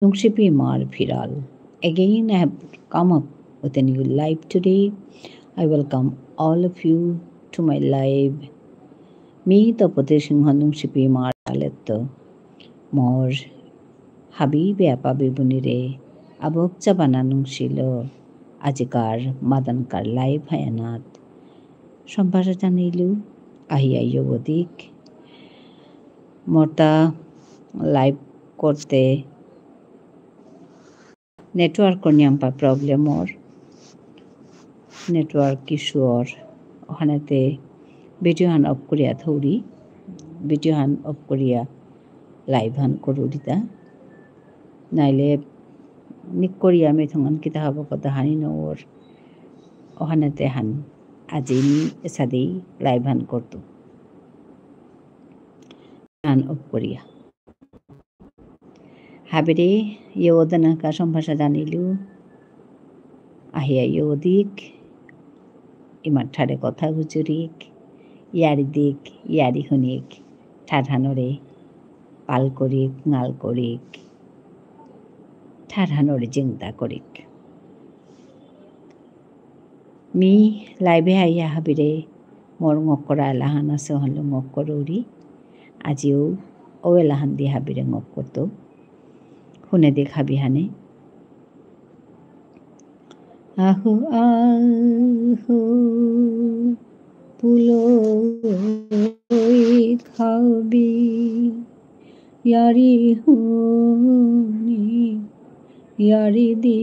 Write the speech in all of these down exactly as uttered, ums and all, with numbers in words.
নুংশিপি ইমার ফিরাল। Again, I have come up with a new live today. I welcome all of you to my live. মি তপতি সিংহ নুংশিপি ইমার ফিরালেত্ত মোর হাবি বেয়াপা বেবুনিরে আবক চাবানা নুংশিল আজিকার মাদানকার live হায়ানাত। সম্ভাষা জানাইলু, আহিয়া য়ৌদিক। মোরতা live করতে network নিয়ামপা problem or, network issue or, অহানেতে video হান off করিয়া থৌরি, video হান off করিয়া live হান করুরিতা। নাইলে নিক করিয়া মি থঙান কিতা হব কথা হানি নর, অহানেতে হান আজি মি এসাদেই live হান করতু। হান off করিয়া। হাবিরে য়ৌদানাকা সম্ভাষা জানিলু, আহিয়া য়ৌদিক, ইমার ঠারে কথা গুজুরিক, য়ারি দিক, য়ারি হুনিক, ঠারহানরে পাল করিক, নাল করিক, ঠারহানরে জিংতা করিক। মি live এ আইয়া হাবিরে মোর ঙক্করা এলাহান আসে অহানলো ঙক্করৌরি। আজিও ও এলাহান দি হাবিরে ঙক্করতৌ। হুনে দেখ হাবিহানে। আহো আহো পুলই খাবি য়ারি হুনি য়ারি দি।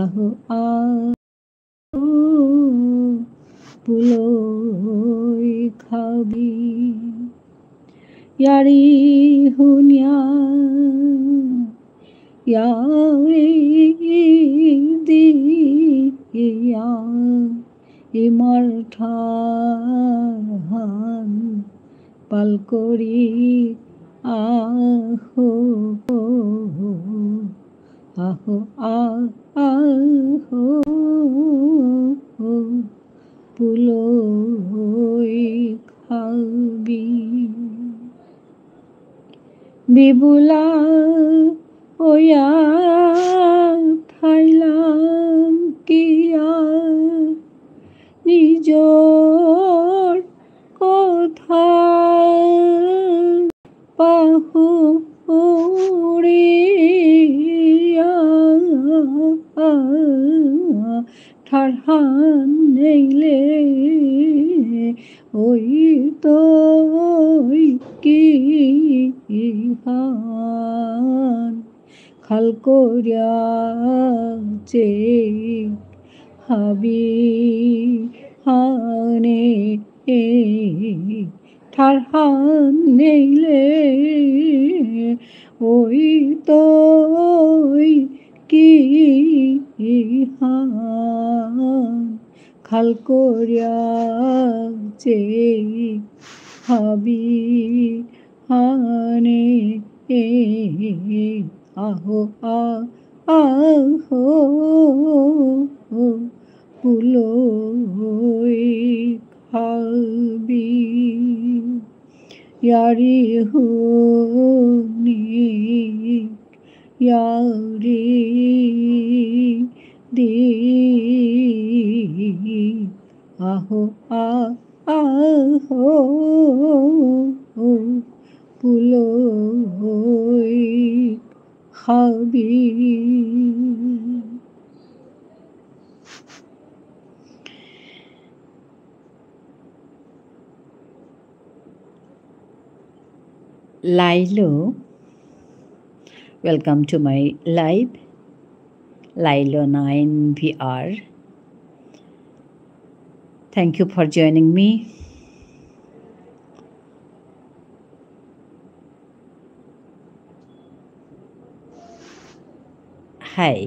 আহো আহো পুলই খাবি য়ারি হুনিয়া য়ারি দিয়া ইমার ঠারহান পাল করি আহো, আহো, আ-, আহো, পুলই খাবি। বিবুলা ওয়া থাইলাম কিয়া নিজর কথা পাহুরিয়া ঠারহান নেইলে ওই তই কিহান খাল করিয়া চে হাবি হানে ঠারহান নেইলে ওই তই কিহান খাল করিয়া চে হাবি হানে আহো আ-, আহো পুলই খাবি। য়ারি হুনি য়ারি দি। আহো আ-, আহো পুলই খাবি। লাইলো, welcome to my live. Lailo nine V R. Thank you for joining me. Hi.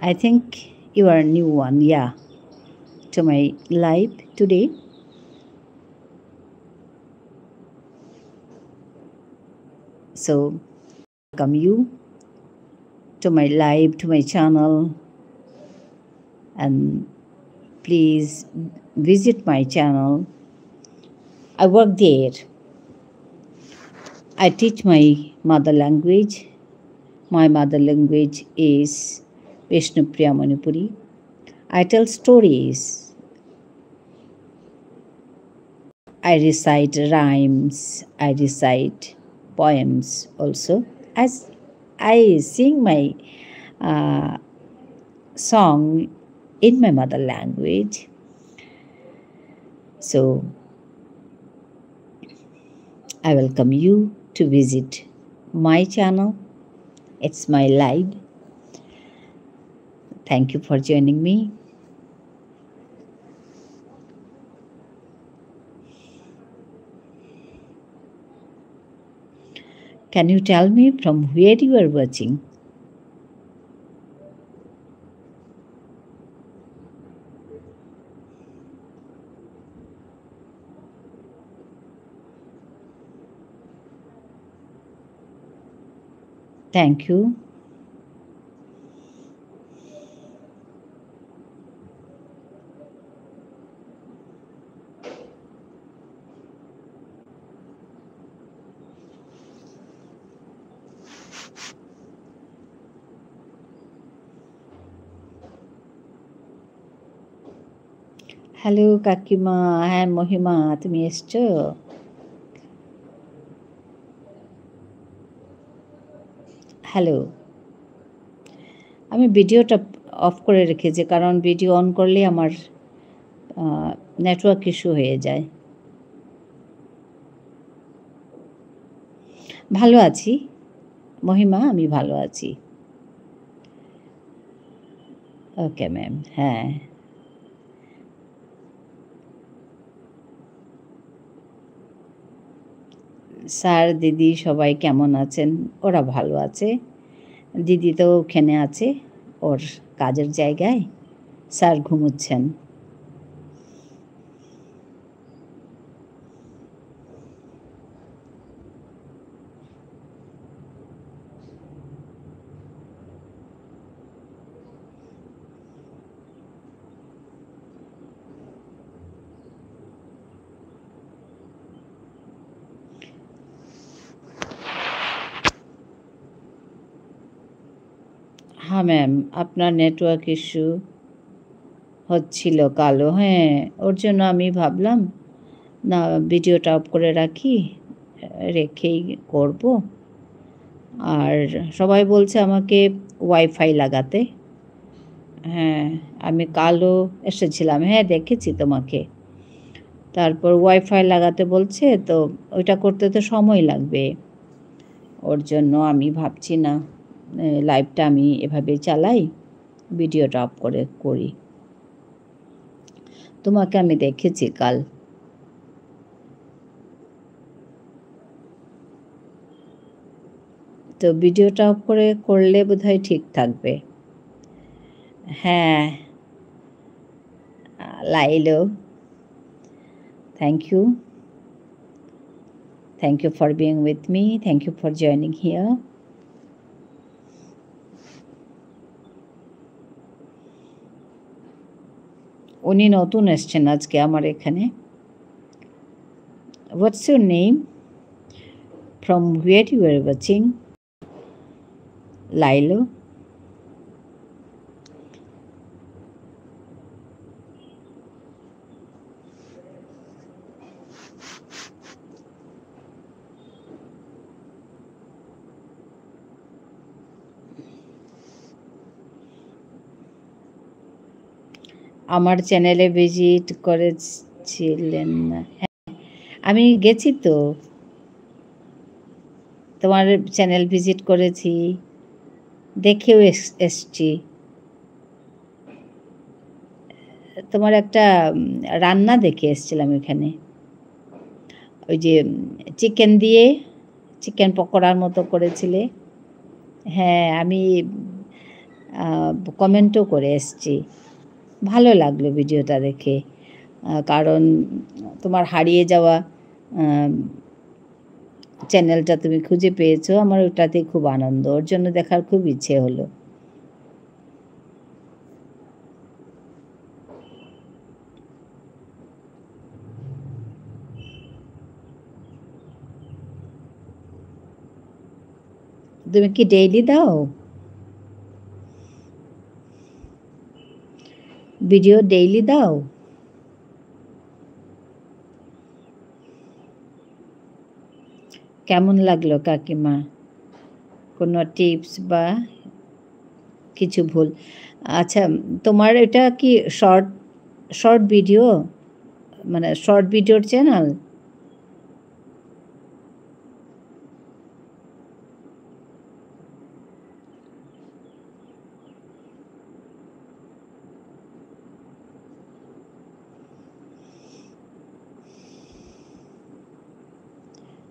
I think you are a new one, yeah, to my live today. So, welcome you to my live, to my channel, and Please visit my channel. I work there. I teach my mother language. My mother language is Bishnupriya Manipuri. I tell stories. I recite rhymes. I recite poems also. As I sing my, uh, song in my mother language. So, I welcome you to visit my channel. It's my live. Thank you for joining me. Can you tell me from where you are watching? Thank you. Hello কাকিমা, হ্যাঁ মহিমা, তুমি এসছো? হ্যালো, আমি ভিডিওটা অফ করে রেখেছি, কারণ video on করলে আমার, আহ, নেটওয়ার্ক ইস্যু হয়ে যায়। ভালো আছি মহিমা, আমি ভালো আছি। ওকে ম্যাম, হ্যাঁ। স্যার, দিদি সবাই কেমন আছেন? ওরা ভালো আছে। দিদি তো ওখানে আছে, ওর কাজের জায়গায়। স্যার ঘুমোচ্ছেন। হ্যাঁ ম্যাম, আপনার নেটওয়ার্ক ইস্যু হচ্ছিল কালো, হ্যাঁ, ওর জন্য আমি ভাবলাম না, ভিডিওটা অফ করে রাখি, রেখেই করব। আর সবাই বলছে আমাকে ওয়াইফাই লাগাতে। হ্যাঁ, আমি কালো এসেছিলাম, হ্যাঁ, দেখেছি তোমাকে। তারপর ওয়াইফাই লাগাতে বলছে, তো ওইটা করতে তো সময় লাগবে, ওর জন্য আমি ভাবছি না, এ, লাইভটা আমি এভাবে চালাই, ভিডিওটা অফ করে করি। তোমাকে আমি দেখেছি কাল। তো ভিডিওটা অফ করে করলে বোধহয় ঠিক থাকবে। হ্যাঁ, লাইলো, thank you. Thank you for being with me. Thank you for joining here. উনি নতুন এসছেন আজকে আমার এখানে। What's your name? From where you are watching? লাইলো। আমার চ্যানেলে ভিজিট করেছিলেন না? হ্যাঁ, আমি গেছি তো, তোমার চ্যানেল ভিজিট করেছি, দেখেও এস-, এসছি। তোমার একটা, উম, রান্না দেখে এসছিলাম এখানে, ওই যে, উম, চিকেন দিয়ে চিকেন পকোড়ার মতো করেছিলে। হ্যাঁ, আমি, আহ, কমেন্টও করে এসছি। ভালো লাগলো ভিডিওটা দেখে, আহ, কারণ তোমার হারিয়ে যাওয়া, আহ, চ্যানেলটা তুমি খুঁজে পেয়েছো, আমার ওটাতেই খুব আনন্দ, ওর জন্য দেখার খুব ইচ্ছে হলো। তুমি কি ডেইলি দাও? ভিডিও ডেইলি দাও? কেমন লাগলো কাকিমা? কোনো টিপস বা কিছু ভুল? আচ্ছা, তোমার এটা কি শর্ট, শর্ট ভিডিও? মানে শর্ট ভিডিওর চ্যানেল?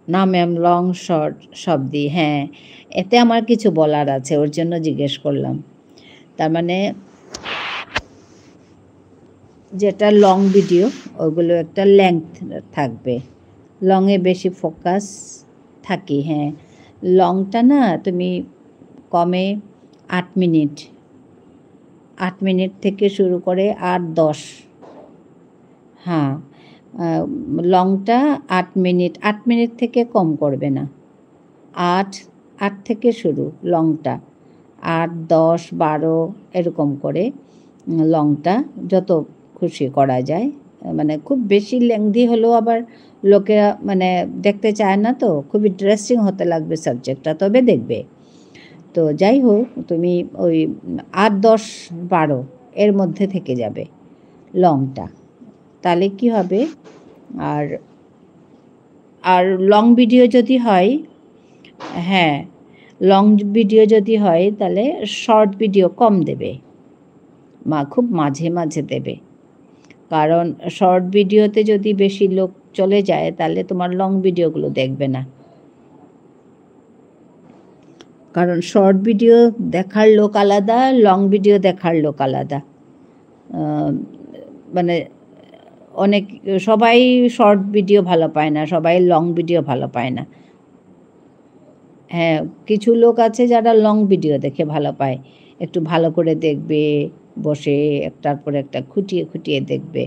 না ম্যাম, লং শর্ট সব দিই। হ্যাঁ, এতে আমার কিছু বলার আছে, ওর জন্য জিজ্ঞেস করলাম। তার মানে যেটা লং ভিডিও, ওগুলো একটা লেংথ থাকবে, লংয়ে বেশি ফোকাস থাকি। হ্যাঁ, লংটা না তুমি কমে আট মিনিট, আট মিনিট থেকে শুরু করে আট দশ। হ্যাঁ, আহ, লংটা আট মিনিট, আট মিনিট থেকে কম করবে না। আট, আট থেকে শুরু লংটা, আট, দশ, বারো এরকম করে, উম, লংটা যত খুশি করা যায়। মানে খুব বেশি লেংদি হলেও আবার লোকে মানে দেখতে চায় না, তো খুব ইন্টারেস্টিং হতে লাগবে সাবজেক্টটা, তবে দেখবে। তো যাই হোক, তুমি ওই আট, দশ, বারো এর মধ্যে থেকে যাবে লংটা, তাহলে কি হবে? আর আর লং ভিডিও যদি হয়, হ্যাঁ, লং ভিডিও যদি হয়, তাহলে শর্ট ভিডিও কম দেবে, মা খুব মাঝে মাঝে দেবে। কারণ শর্ট ভিডিওতে যদি বেশি লোক চলে যায়, তাহলে তোমার লং ভিডিওগুলো দেখবে না। কারণ শর্ট ভিডিও দেখার লোক আলাদা, লং ভিডিও দেখার লোক আলাদা। আহ, মানে অনেক, সবাই শর্ট ভিডিও ভালো পায় না, সবাই লং ভিডিও ভালো পায় না। হ্যাঁ, কিছু লোক আছে যারা লং ভিডিও দেখে ভালো পায়, একটু ভালো করে দেখবে, বসে একটার পর একটা খুঁটিয়ে খুঁটিয়ে দেখবে।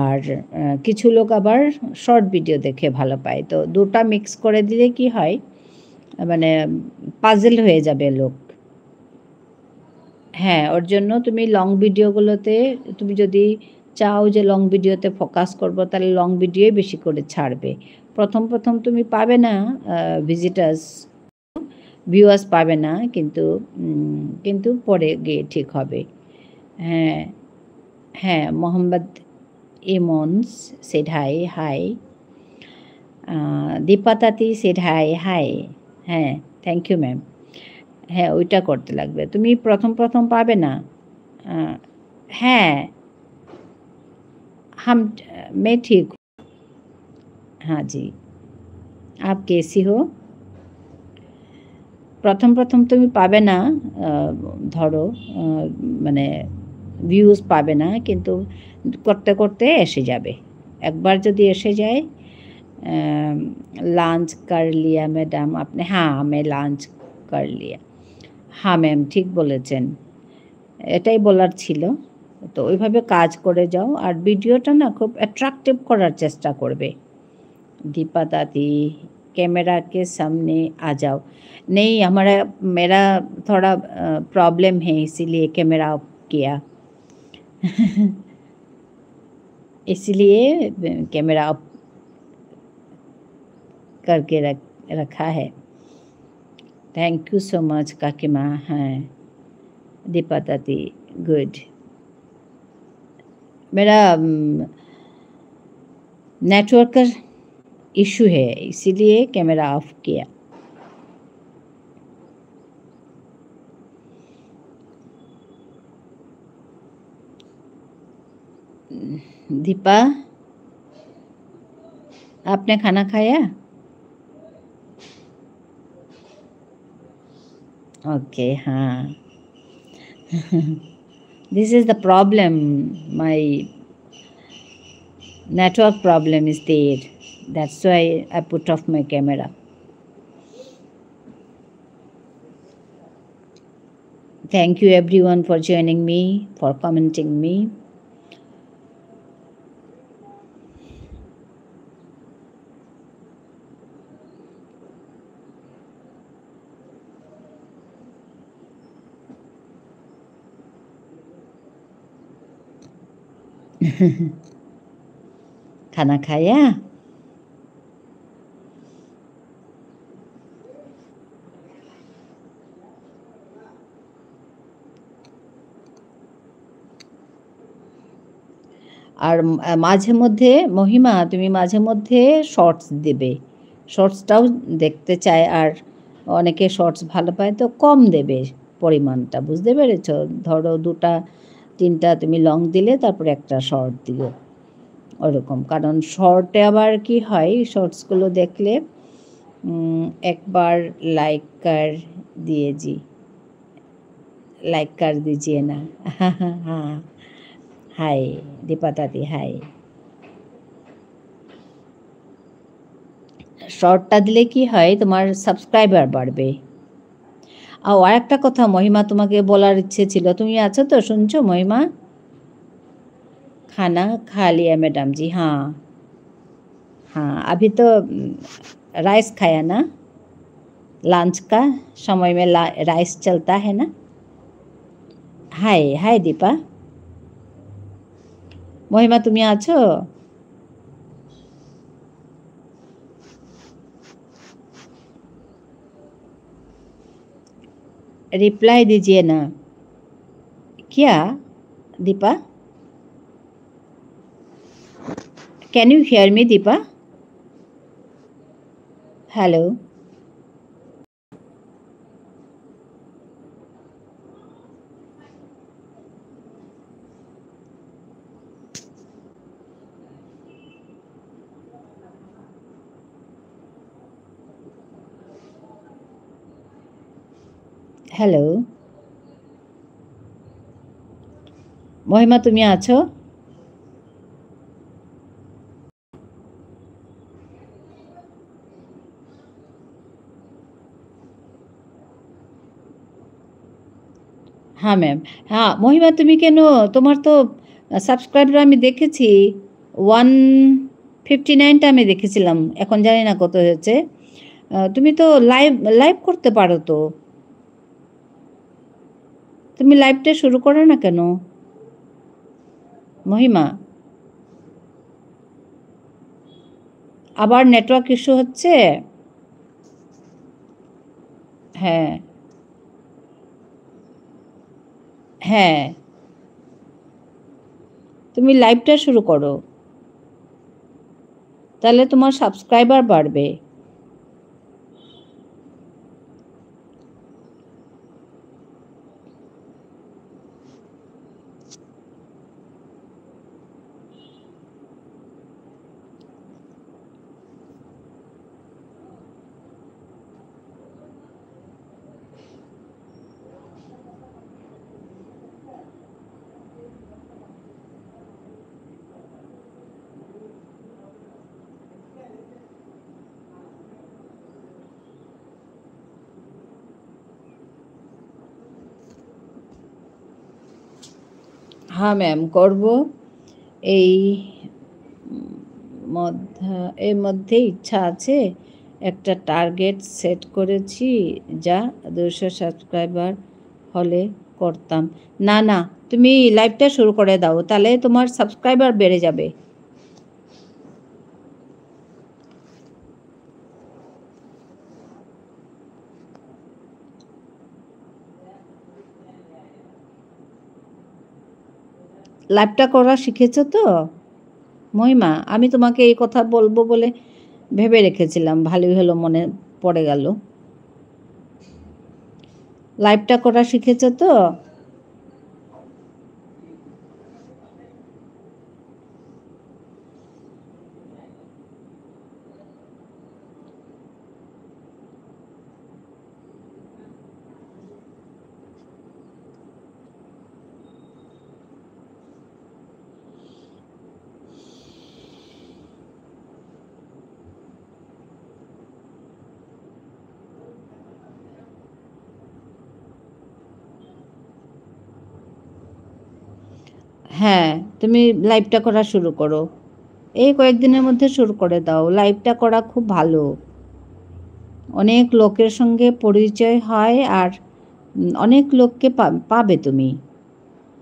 আর আহ, কিছু লোক আবার শর্ট ভিডিও দেখে ভালো পায়। তো দুটা মিক্স করে দিলে কি হয়, মানে পাজল হয়ে যাবে লোক। হ্যাঁ, ওর জন্য তুমি লং ভিডিওগুলোতে, তুমি যদি চাও যে লং ভিডিওতে ফোকাস করবো, তাহলে লং ভিডিওই বেশি করে ছাড়বে। প্রথম প্রথম তুমি পাবে না ভিজিটার্স, ভিউয়ার্স পাবে না, কিন্তু উম, কিন্তু পরে গিয়ে ঠিক হবে। হ্যাঁ, হ্যাঁ, মোহাম্মদ ইমন সেড হাই, হাই। আহ, দীপা তাতি সেড হাই, হাই। হ্যাঁ, থ্যাংক ইউ ম্যাম। হ্যাঁ, ওইটা করতে লাগবে, তুমি প্রথম প্রথম পাবে না। আহ, হ্যাঁ, হাম, মে ঠিক। হ্যাঁ জি। আপ কেসি হো? প্রথম প্রথম তুমি পাবে না, আহ, ধরো, আহ, মানে ভিউজ পাবে না, কিন্তু করতে করতে এসে যাবে। একবার যদি এসে যায়, আহ, লাঞ্চ কর লিয়া ম্যাডাম আপনি? হ্যাঁ, আমি লাঞ্চ কর লিয়া। হ্যাঁ ম্যাম, ঠিক বলেছেন, এটাই বলার ছিল। তো ওইভাবে কাজ করে যাও, আর ভিডিওটা না খুব অ্যাট্রাকটিভ করার চেষ্টা করবে। दीपा दादी, कैमरा के सामने आ जाओ। नहीं, हमारा, मेरा थोड़ा, अ, प्रॉब्लम है, इसीलिए कैमरा ऑफ किया। इसलिए, अ, कैमरा ऑफ करके रख, रखा है। Thank you so much, কাকিমা। হ্যাঁ, দীপা দাদি, গুড। मेरा, अम, नेटवर्क का इशू है, इसीलिए कैमरा ऑफ किया। दीपा, आपने खाना खाया? Okay, हाँ। This is the problem. My network problem is there. That's why I put off my camera. Thank you everyone for joining me, for commenting me. খানা খায়া? আর, আহ, মাঝে মধ্যে, মহিমা, তুমি মাঝে মধ্যে shorts দেবে। Shortsটাও দেখতে চায়, আর অনেকে shorts ভালো পায়, তো কম দেবে পরিমাণটা, বুঝতে পেরেছো? ধরো দুটা, তিনটা তুমি long দিলে, তারপরে একটা short দিও, ওরকম। কারণ shortএ আবার কি হয়, shortsগুলো দেখলে, উম, একবার like কর দিয়েজি। Like কর দিজিয়ে না। হ্যাঁ। হাই, দীপা দাদি, হাই। Shortটা দিলে কি হয়, তোমার subscriber বাড়বে। ও, আর একটা কথা মহিমা তোমাকে বলার ইচ্ছে ছিল, তুমি আছো তো, শুনছো মহিমা? खाना खा लिया मैडम जी, हाँ। हाँ, अभी तो, उम, राइस खाया ना, लंच का समय में ला-, राइस चलता है ना। High, high Dipa. মহিমা, তুমি আছো? Reply दीजिए ना। क्या, Deepa? Can you hear me, Deepa? Hello? Hello? মহিমা, তুমি আছো? হ্যাঁ, ma'am। হ্যাঁ, মহিমা, তুমি কেন, তোমার তো, আহ, subscriber আমি দেখেছি, one fifty nine টা আমি দেখেছিলাম, এখন জানি না কত হয়েছে। আহ, তুমি তো live, live করতে পারো তো। তুমি liveটা শুরু করো না কেন, মহিমা? আবার network issue হচ্ছে? হ্যাঁ। হ্যাঁ। তুমি liveটা শুরু করো। তাহলে তোমার subscriber বাড়বে। হ্যাঁ, ma'am, করব। এই মধ্যে, এর মধ্যে ইচ্ছা আছে, একটা target set করেছি, যা দুশো subscriber হলে করতাম। না, না, তুমি liveটা শুরু করে দাও, তাহলে তোমার subscriber বেড়ে যাবে। Liveটা করা শিখেছো তো? মহিমা, আমি তোমাকে এই কথা বলবো বলে ভেবে রেখেছিলাম, ভালোই হলো মনে পড়ে গেল। Liveটা করা শিখেছো তো? হ্যাঁ, তুমি liveটা করা শুরু করো। এই কয়েকদিনের মধ্যে শুরু করে দাও। Liveটা করা খুব ভালো। অনেক লোকের সঙ্গে পরিচয় হয় আর, উম, অনেক লোককে পা-, পাবে তুমি।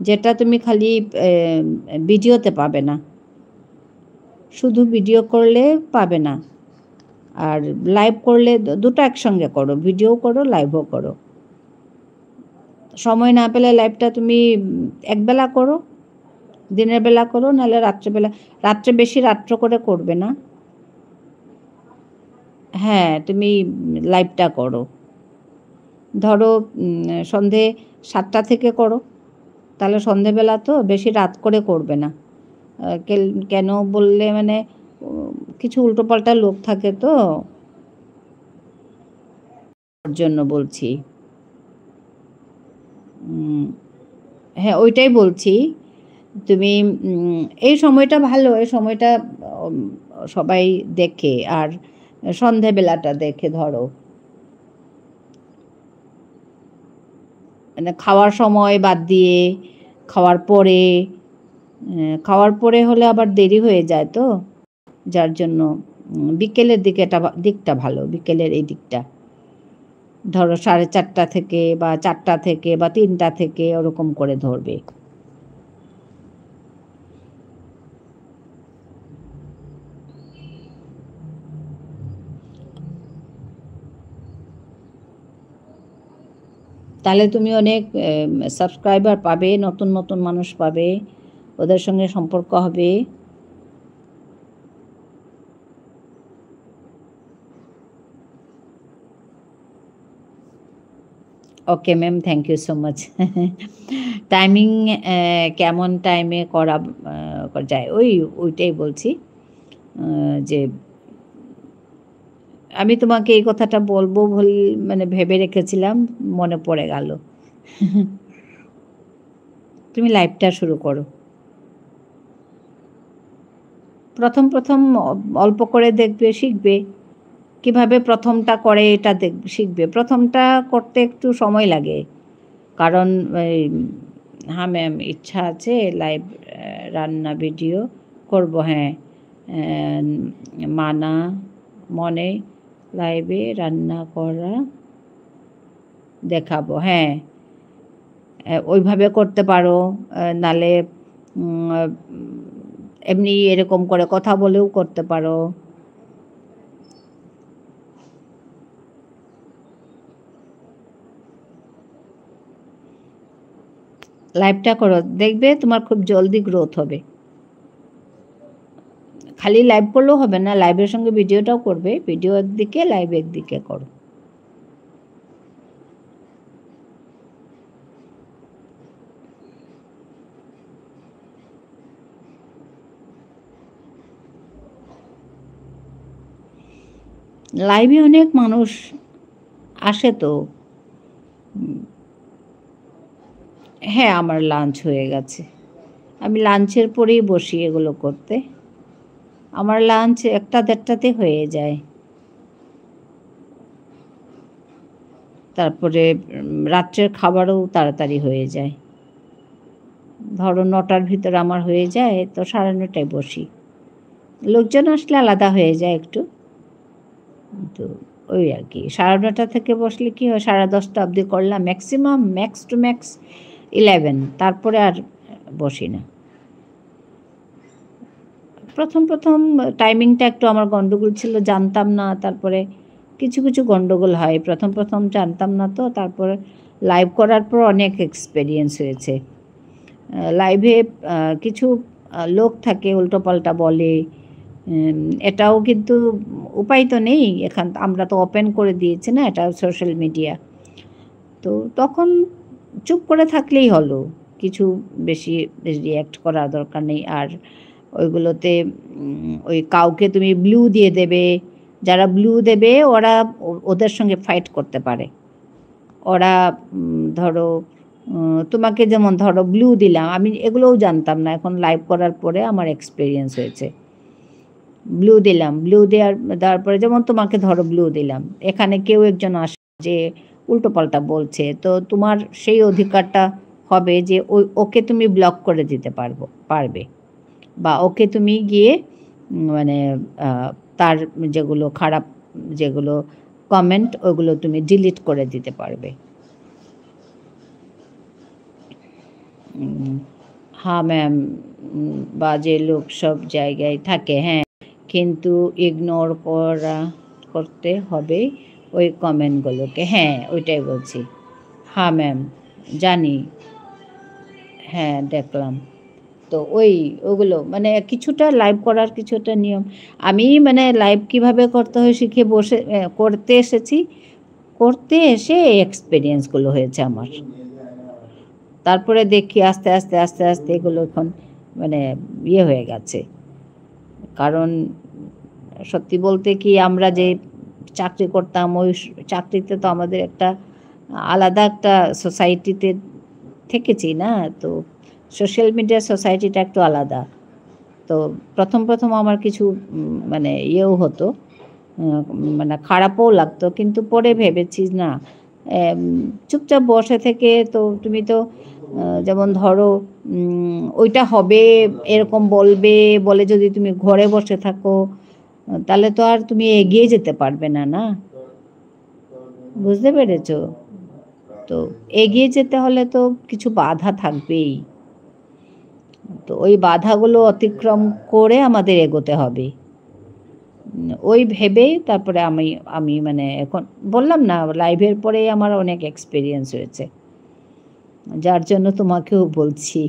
যেটা তুমি খালি, এ, ভিডিওতে পাবে না। শুধু ভিডিও করলে পাবে না। আর লাইভ করলে দু-, দুটো একসঙ্গে করো, ভিডিও করো, লাইভও করো। সময় না পেলে লাইভটা তুমি, উম, একবেলা করো, দিনের বেলা করো, নাহলে রাত্রেবেলা। রাত্রে বেশি রাত্র করে করবে না। হ্যাঁ, তুমি, উম, লাইভটা করো। ধরো, উম, সন্ধে সাতটা থেকে করো, তাহলে সন্ধেবেলা তো বেশি রাত করে করবে না। আহ, কেল-, কেন বললে, মানে, উম, কিছু উল্টোপাল্টা লোক থাকে তো, ওর জন্য বলছি। উম, হ্যাঁ, ওইটাই বলছি। তুমি, উম, এই সময়টা ভালো, এই সময়টা, উম, সবাই দেখে, আর সন্ধেবেলাটা দেখে ধরো। মানে, খাওয়ার সময় বাদ দিয়ে, খাওয়ার পরে, আহ, খাওয়ার পরে হলে আবার দেরি হয়ে যায় তো, যার জন্য, উম, বিকেলের দিকে এটা ভা-, দিকটা ভালো, বিকেলের এই দিকটা। ধরো সাড়ে চারটা থেকে বা চারটা থেকে বা তিনটা থেকে ওরকম করে ধরবে। তাহলে তুমি অনেক, এম, সাবস্ক্রাইবার পাবে, নতুন নতুন মানুষ পাবে, ওদের সঙ্গে সম্পর্ক হবে। Okay ma'am, thank you so much। Timing, আহ, কেমন টাইমে করা, আহ, করা যায়? ওই, ওইটাই বলছি, আহ, যে আমি তোমাকে এই কথাটা বলবো বল-, মানে, ভেবে রেখেছিলাম, মনে পড়ে গেল। তুমি লাইভটা শুরু করো। প্রথম প্রথম অ-, অল্প করে দেখবে, শিখবে। কিভাবে প্রথমটা করে এটা দেখ-, শিখবে। প্রথমটা করতে একটু সময় লাগে। কারণ এই, হ্যাঁ ম্যাম, ইচ্ছা আছে লাইভ, আহ, রান্না ভিডিও করব, হ্যাঁ। আহ, মানা মনে লাইভে রান্না করা দেখাবো, হ্যাঁ। আহ, ওইভাবে করতে পারো, আহ, নালে, উম, আহ, এমনি এরকম করে কথা বলেও করতে পারো। লাইভটা করো, দেখবে তোমার খুব জলদি গ্রোথ হবে। খালি লাইভ করলেও হবে না, লাইভের সঙ্গে ভিডিওটাও করবে, ভিডিও একদিকে, লাইভ একদিকে করো। লাইভে অনেক মানুষ আসে তো। উম, হ্যাঁ, আমার লাঞ্চ হয়ে গেছে। আমি লাঞ্চের পরেই বসি এগুলো করতে। আমার লাঞ্চ একটা দেড়টাতে হয়ে যায়। তারপরে, উম, রাত্রের খাবারও তাড়াতাড়ি হয়ে যায়। ধরো নটার ভিতরে আমার হয়ে যায়, তো সাড়ে নটায় বসি। লোকজন আসলে আলাদা হয়ে যায় একটু। তো ওই আর কি, সাড়ে নটা থেকে বসলে কি হয়, সাড়ে দশটা অবধি করলাম, maximum, max to max eleven, তারপরে আর বসি না। প্রথম প্রথম টাইমিংটা একটু আমার গন্ডগোল ছিল, জানতাম না, তারপরে কিছু কিছু গন্ডগোল হয়। প্রথম প্রথম জানতাম না তো, তারপরে লাইভ করার পর অনেক এক্সপিরিয়েন্স হয়েছে। আহ, লাইভে, আহ, কিছু, আহ, লোক থাকে উল্টোপাল্টা বলে, উম, এটাও কিন্তু উপায় তো নেই, এখান আমরা তো ওপেন করে দিয়েছি না এটা সোশ্যাল মিডিয়া। তো তখন চুপ করে থাকলেই হলো, কিছু বেশি রিয়্যাক্ট করার দরকার নেই। আর ওইগুলোতে, উম, ওই কাউকে তুমি ব্লু দিয়ে দেবে, যারা ব্লু দেবে ওরা ও-, ওদের সঙ্গে ফাইট করতে পারে। ওরা, উম, ধরো, উম, তোমাকে যেমন ধরো ব্লু দিলাম, আমি এগুলোও জানতাম না, এখন লাইভ করার পরে আমার এক্সপিরিয়েন্স হয়েছে। ব্লু দিলাম, ব্লু দেওয়ার, দেওয়ার পরে যেমন তোমাকে ধরো ব্লু দিলাম, এখানে কেউ একজন আসে যে উল্টোপাল্টা বলছে, তো তোমার সেই অধিকারটা হবে যে ওই, ওকে তুমি ব্লক করে দিতে পারবো, পারবে, বা ওকে তুমি গিয়ে, উম, মানে, আহ, তার যেগুলো খারাপ, যেগুলো কমেন্ট, ওগুলো তুমি ডিলিট করে দিতে পারবে। উম, হ্যাঁ ম্যাম, উম, বাজে লোক সব জায়গায় থাকে, হ্যাঁ, কিন্তু ইগনোর করা, করতে হবে ওই কমেন্টগুলোকে। হ্যাঁ, ওইটাই বলছি। হ্যাঁ ম্যাম, জানি। হ্যাঁ, দেখলাম। তো ওই, ওগুলো, মানে, কিছুটা লাইভ করার কিছুটা নিয়ম। আমি, মানে, লাইভ কিভাবে করতে হয় শিখে বসে, এ, করতে এসেছি, করতে এসে এই এক্সপিরিয়েন্সগুলো হয়েছে আমার। তারপরে দেখি আস্তে আস্তে, আস্তে আস্তে এগুলো এখন, মানে, ইয়ে হয়ে গেছে। কারণ সত্যি বলতে কি, আমরা যে চাকরি করতাম, ওই স-, চাকরিতে তো আমাদের একটা আলাদা একটা সোসাইটিতে থেকেছি না, তো সোশ্যাল মিডিয়া সোসাইটিটা একটু আলাদা। তো প্রথম প্রথম আমার কিছু, উম, মানে, ইয়েও হতো, উম, মানে, খারাপও লাগতো, কিন্তু পরে ভেবেছি, না, এম, চুপচাপ বসে থেকে তো তুমি তো, আহ, যেমন ধরো, উম, ওইটা হবে, এরকম বলবে, বলে যদি তুমি ঘরে বসে থাকো, তাহলে তো আর তুমি এগিয়ে যেতে পারবে না, না? বুঝতে পেরেছো? তো এগিয়ে যেতে হলে তো কিছু বাধা থাকবেই। তো ওই বাধাগুলো অতিক্রম করে আমাদের এগোতে হবে। উম, ওই ভেবেই তারপরে আমি, আমি, মানে, এখন বললাম না, লাইভের পরেই আমার অনেক এক্সপিরিয়েন্স হয়েছে, যার জন্য তোমাকেও বলছি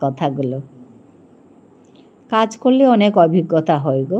কথাগুলো। কাজ করলে অনেক অভিজ্ঞতা হয় গো।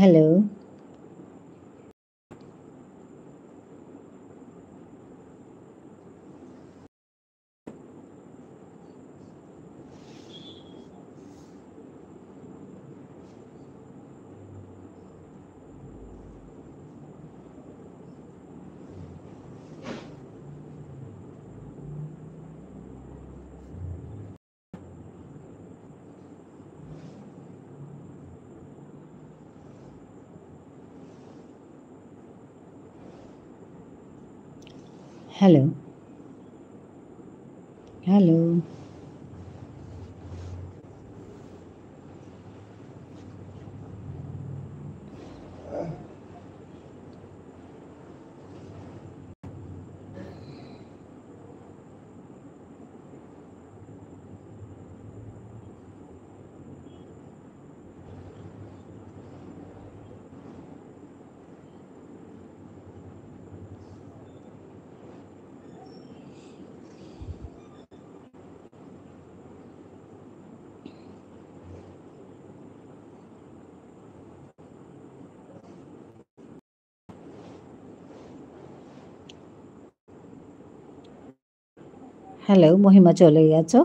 Hello. Hello. Hello. Hello, মহিমা চলে গেছো?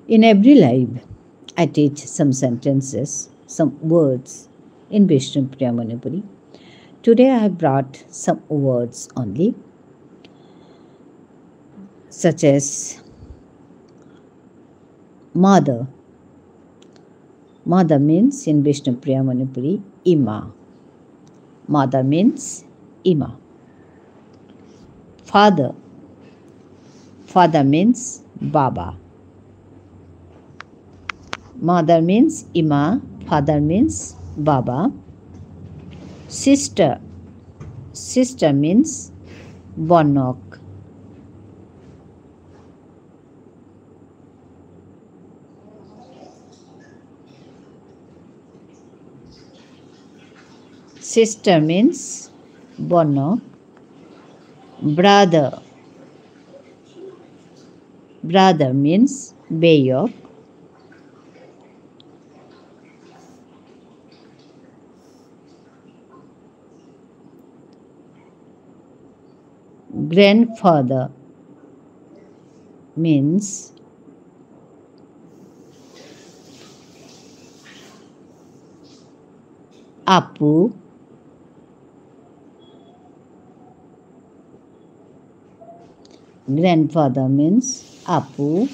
In every live, I teach some sentences, some words in Bishnupriya Manipuri. Today I have brought some words only, such as mother. Mother means in Bishnupriya Manipuri, ima. Mother means ima. Father. Father means baba. Mother means ima, father means baba. Sister. Sister means bonok. Sister means bonok. Brother. Brother means beyok. Grandfather means apu. Grandfather means apu.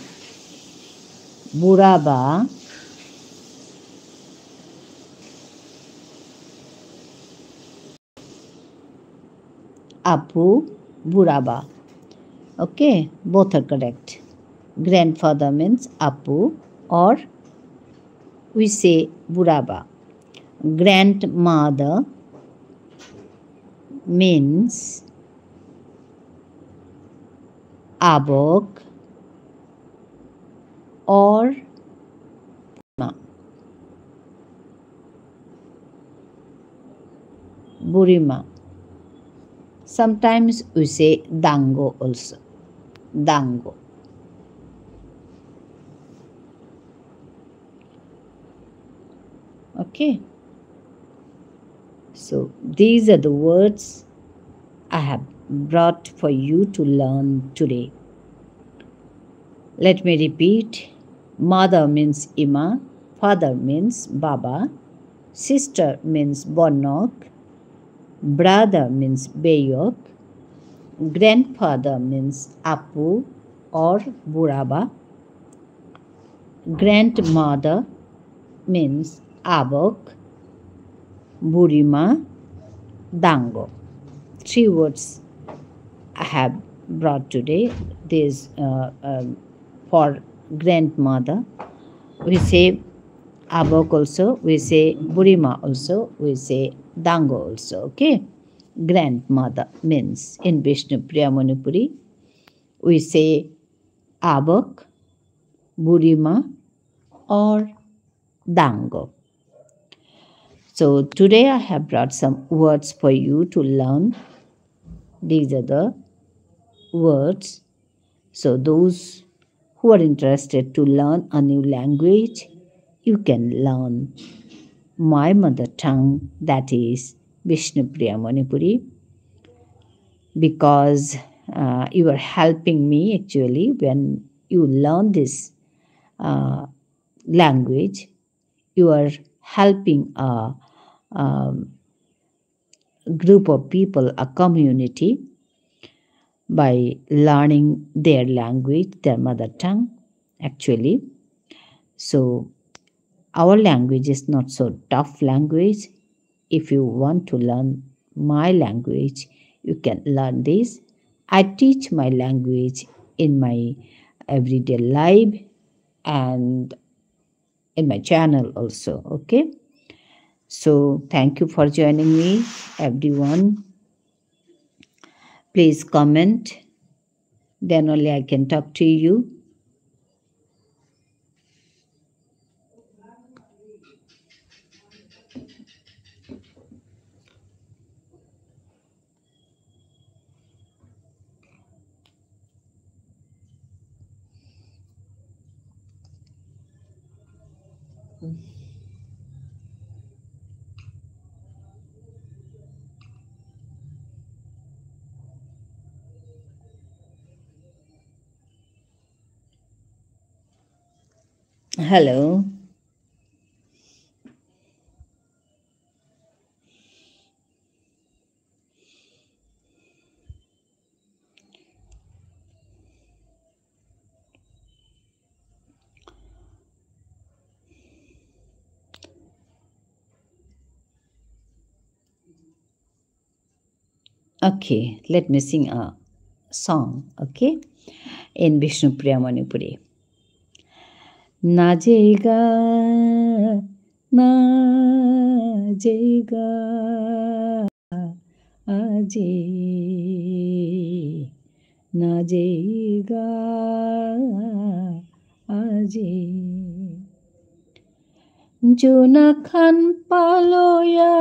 Buraba. Apu, buraba. Okay, both are correct. Grandfather means apu, or we say buraba. Grandmother means abok or ma. Burima. Sometimes we say dango also. Dango. Okay. So these are the words I have brought for you to learn today. Let me repeat. Mother means ima, father means baba, sister means bonok, brother means beyok, grandfather means apu or buraba, grandmother means abok, burima, dango. Three words I have brought today. This, uh, um, for grandmother, we say abok also, we say burima also, we say dango also, okay? Grandmother means in Bishnupriya Manipuri, we say abok, burima, or dango. So today I have brought some words for you to learn. These are the words. So those who are interested to learn a new language, you can learn my mother tongue, that is Bishnupriya Manipuri, because, uh, you are helping me actually when you learn this, uh, language. You are helping a, um, group of people, a community, by learning their language, their mother tongue, actually. So our language is not so tough language. If you want to learn my language, you can learn this. I teach my language in my everyday life and in my channel also, okay? So thank you for joining me, everyone. Please comment, then only I can talk to you. Hello. Okay, let me sing a song, okay? In Bishnupriya Manipuri. না যেগা, না যেগা, আজি, না যেগা, আজি। জুনাখান পালয়া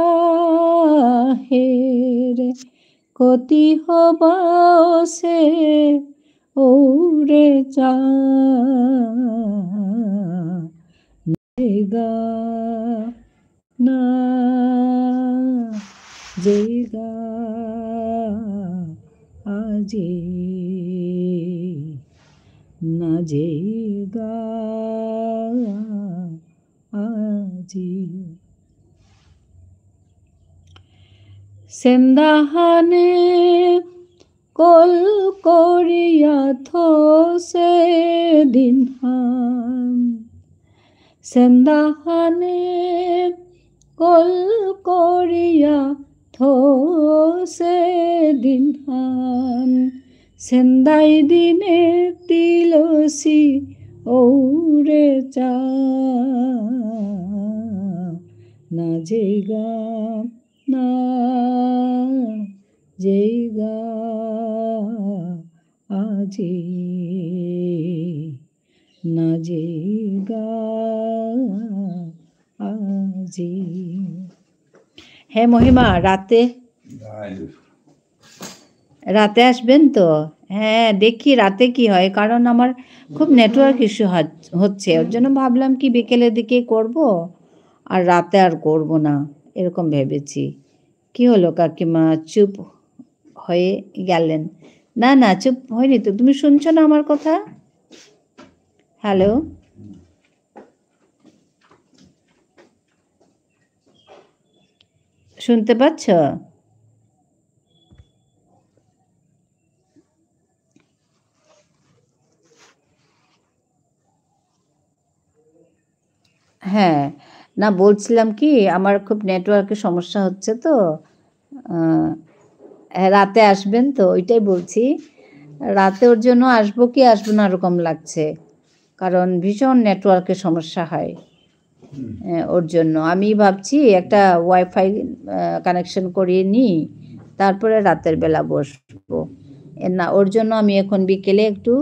হেরে কতি হবাসে ওরে চা। যেগা, না যেগা, আজি, না যেগা, আজি। সেন্দাহানে কল করিয়া থসে দিনহান। সেন্দাহানে কল করিয়া থসে দিনহান। সেন্দাই দিনে তিলসি ওরে চা। না যেগা, না যেগা, আজি, না যেগা, আজি। হে মহিমা, রাতে, রাতে আসবেন তো? হ্যাঁ, দেখি রাতে কি হয়, কারণ আমার খুব network issue হচ-, হচ্ছে, ওর জন্য ভাবলাম কি বিকেলের দিকে করব, আর রাতে আর করব না, এরকম ভেবেছি। কি হলো কাকিমা, চুপ হয়ে গেলেন? না, না, চুপ হয়নি তো। তুমি শুনছো না আমার কথা? হ্যালো? শুনতে পাচ্ছ? হ্যাঁ, না, বলছিলাম কি, আমার খুব network-এর সমস্যা হচ্ছে তো। আহ, হ্যাঁ, রাতে আসবেন তো, ওইটাই বলছি। রাতে ওর জন্য আসবো কি আসবো না, ওরকম লাগছে, কারণ ভীষণ network-এর সমস্যা হয়। হুম। আহ, ওর জন্য আমি ভাবছি একটা Wi-Fi, আহ, connection করিয়ে নিই, তারপরে রাতের বেলা বসবো। এ না, ওর জন্য আমি এখন বিকেলে একটু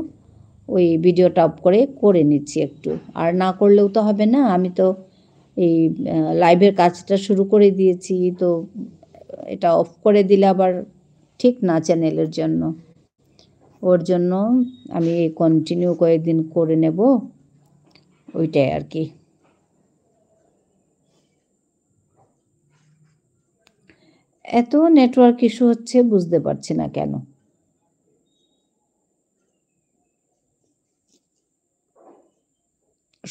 ওই video-টা off করে করে নিচ্ছি একটু। আর না করলেও তো হবে না, আমি তো এই, আহ, live-এর কাজটা শুরু করে দিয়েছি, তো এটা off করে দিলে আবার ঠিক না channel-এর জন্য। ওর জন্য আমি এই continue কয়েকদিন করে নেব, ওইটাই আর কি। এত network issue হচ্ছে, বুঝতে পারছি না কেন।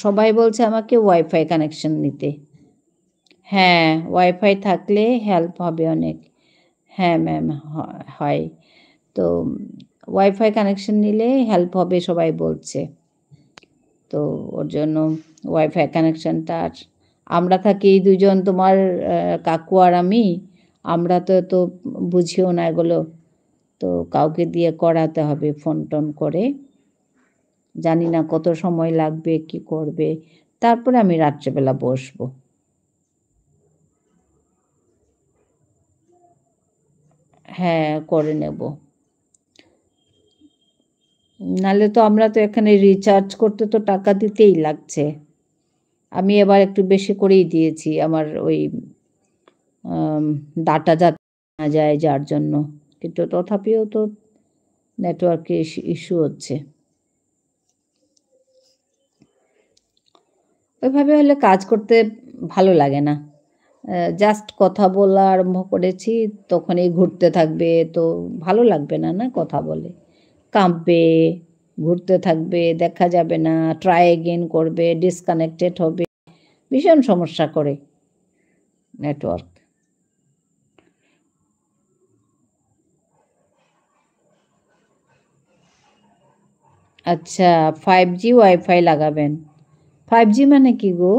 সবাই বলছে আমাকে Wi-Fi connection নিতে। হ্যাঁ, Wi-Fi থাকলে help হবে অনেক। হ্যাঁ ma'am, হ-, হয়। তো Wi-Fi connection নিলে help হবে সবাই বলছে। তো ওর জন্য Wi-Fi connection-টা আর আমরা থাকি এই দুজন, তোমার, আহ, কাকু আর আমি, আমরা তো এত বুঝিও না এগুলো। তো কাউকে দিয়ে করাতে হবে ফোন টোন করে। জানি না কত সময় লাগবে, কি করবে। তারপরে আমি রাত্রেবেলা বসবো। হ্যাঁ, করে নেব। নাহলে তো আমরা তো এখানে রিচার্জ করতে তো টাকা দিতেই লাগছে। আমি এবার একটু বেশি করেই দিয়েছি আমার ওই, আম, ডাটা যাতে না যায় যার জন্য। কিন্তু তথাপিও তো নেটওয়ার্কে ইস-, ইস্যু হচ্ছে। ওইভাবে হলে কাজ করতে ভালো লাগে না। আহ, just কথা বলা আরম্ভ করেছি, তখনই ঘুরতে থাকবে, তো ভালো লাগবে না, না কথা বলে। কাঁপবে, ঘুরতে থাকবে, দেখা যাবে না, ট্রাই এগেইন করবে, ডিসকানেক্টেড হবে, ভীষণ সমস্যা করে নেটওয়ার্ক। আচ্ছা, ফাইভ জি ওয়াইফাই লাগাবেন। ফাইভ জি মানে কি গো?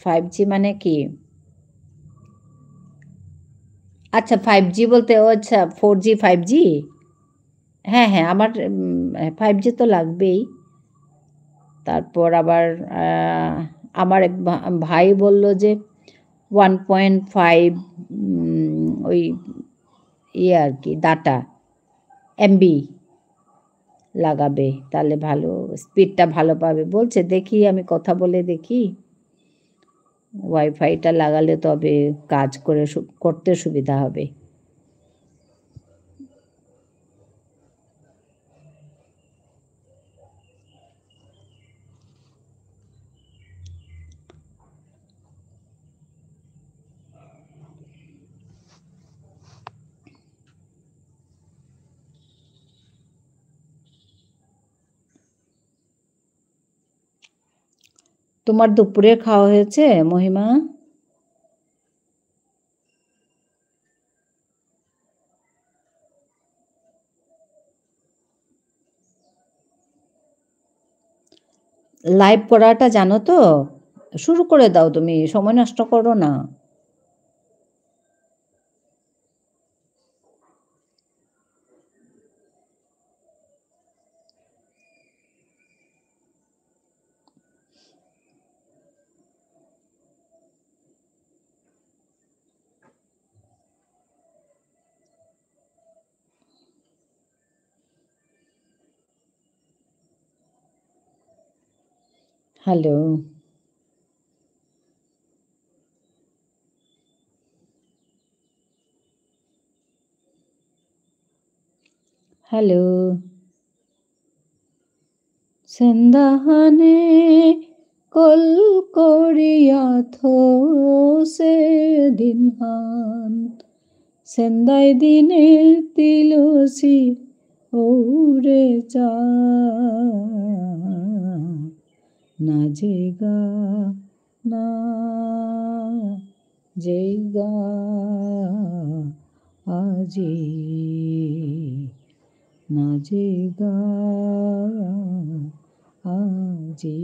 ফাইভ জি মানে কি? আচ্ছা, ফাইভ জি বলতে, ও আচ্ছা, ফোর জি, ফাইভ জি। হ্যাঁ, হ্যাঁ, আমার, উম, ফাইভ জি তো লাগবেই। তারপর আবার, আহ, আমার এক ভা-, ভাই বলল যে ওয়ান পয়েন্ট ফাইভ, উম, ওই ইয়ে আর কি, ডাটা, এমবি লাগাবে, তাহলে ভালো, স্পিডটা ভালো পাবে বলছে। দেখি, আমি কথা বলে দেখি, ওয়াইফাইটা লাগালে তবে কাজ করে সু-, করতে সুবিধা হবে। তোমার দুপুরে খাওয়া হয়েছে, মহিমা? লাইভ করাটা জানো তো? শুরু করে দাও তুমি, সময় নষ্ট করো না। হ্যালো। হ্যালো। সেন্দাহানে কল করিয়া থসে দিনহান, সেন্দাই দিনে তিলসি ঔরে চা। না যেগা, না যেগা আজি, না যেগা আজি।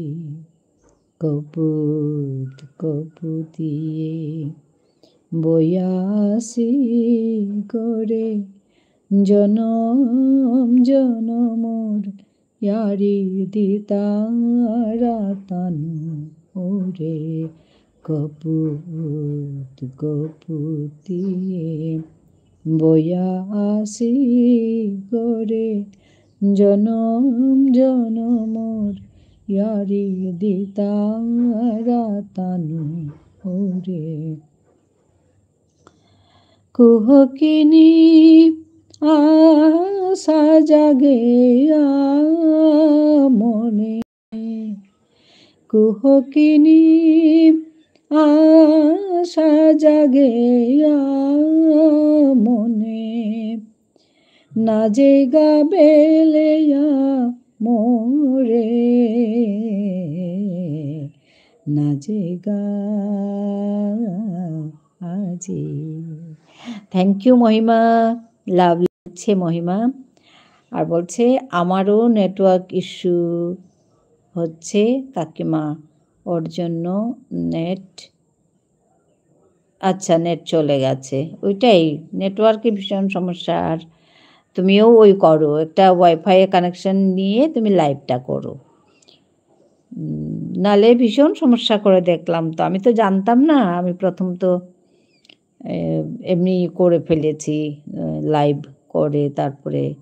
কপুত কপুতিয়ে বয়াসি করে জনম জনমর য়ারি দিতারা তানু ওরে। কপুত কপুতিয়ে বয়াসি করে জনম জনমর য়ারি দিতারা তানু ওরে। কুহকিনী আশা জাগে আ মনে, কুহকিনী আশা জাগে আ মনে, না যেগা বেলেয়া মোরে, না যেগা আজি। Thank you মহিমা, লাভ লাগছে মহিমা। আর বলছে, আমারও নেটওয়ার্ক ইস্যু, হচ্ছে কাকিমা, ওর জন্য নেট, আচ্ছা, নেট চলে গেছে। ওইটাই, নেটওয়ার্কে ভীষণ সমস্যা। আর তুমিও ওই করো, একটা ওয়াইফাই কানেকশন নিয়ে তুমি লাইভটা করো। উম, নালে ভীষণ সমস্যা করে দেখলাম তো। আমি তো জানতাম না, আমি প্রথম তো, এ, এমনি করে ফেলেছি, এ, লাইভ করে। তারপরে